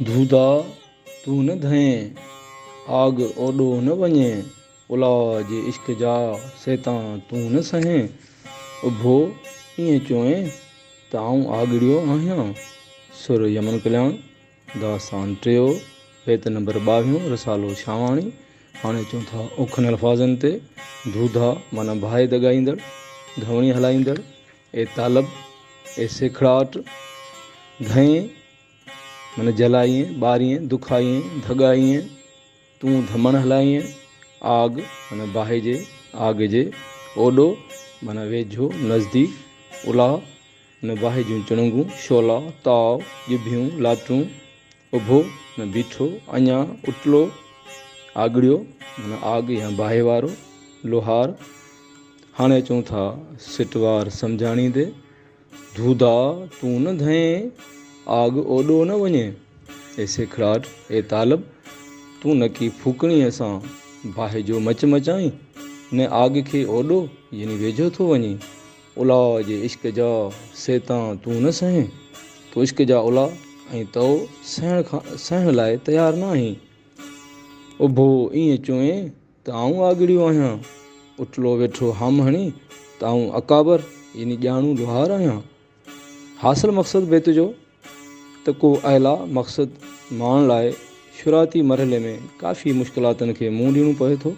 ڌوڌا تون نه ڌئين، آڳ اوڏو نه وڃين، الاء جي عشق جا سيتان تون نه سهين، اڀو ائين چوئين ته آئون آڳڙيو آهيان. سر يمن ڪلياڻ، داستان ٽيو، بيت نمبر ٻاويهون، رسالو شاهواڻي. هاڻي اچون ٿا اوکن الفاظن تي. ڌوڌا معنيٰ باهه دڳائيندڙ، ڌوڻي هلائيندڙ، اي طالب، اي سيکڙاٽ، ڌئين معنيٰ جلائين، ٻارين، دکائين، ڌڳائين، تون ڌمڻ هلائين، آگ معنيٰ باهه جي، آگ جي، اوڏو معنيٰ ويجهو، نزديڪ، الاهه معنيٰ باهه جون چڻنگون، شعلا، تاء، ڄڀيون، لاٽون، اڀو معنيٰ بيٺو، اڃا، اٽلو، آڳڙيو معنيٰ آگ يا باهه وارو، لوهار. هاڻي اچون ٿا سٽوار سمجهاڻي تي. ڌوڌا تون نه ڌئين، آڳ اوڏو نه وڃين. اي سيکڙاٽ، اي طالب، تون نڪي ڦوڪڻيء سان باهه جو مچ مچائين، نه آڳ کي اوڏو يعني ويجهو ٿو وڃين. الاء جي عشق جا سيتان تون نه سهين. تون عشق جا الاء ۽ تئو سهڻ کان سهڻ لاء تيار نه آهين. اڀو ائين چوئين ته آئون آڳڙيو آهيان، اٽلو ويٺو هام هڻي ته آئون اڪابر يعني ڄاڻو لوهار آهيان. حاصل مقصد بيت جو ته ڪو اعليٰ مقصد ماڻڻ لاء شروعاتي مرحلي ۾ ڪافي مشڪلاتن کي منهن ڏيڻو پوي ٿو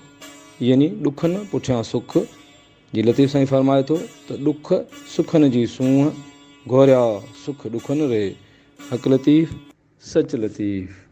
يعني ڏکن پٺيان سک جي لطيف سائين فرمائي ٿو ته ڏک سکن جي سونهن، گهوريا سک ڏکن ري، حق لطيف، سچ لطيف.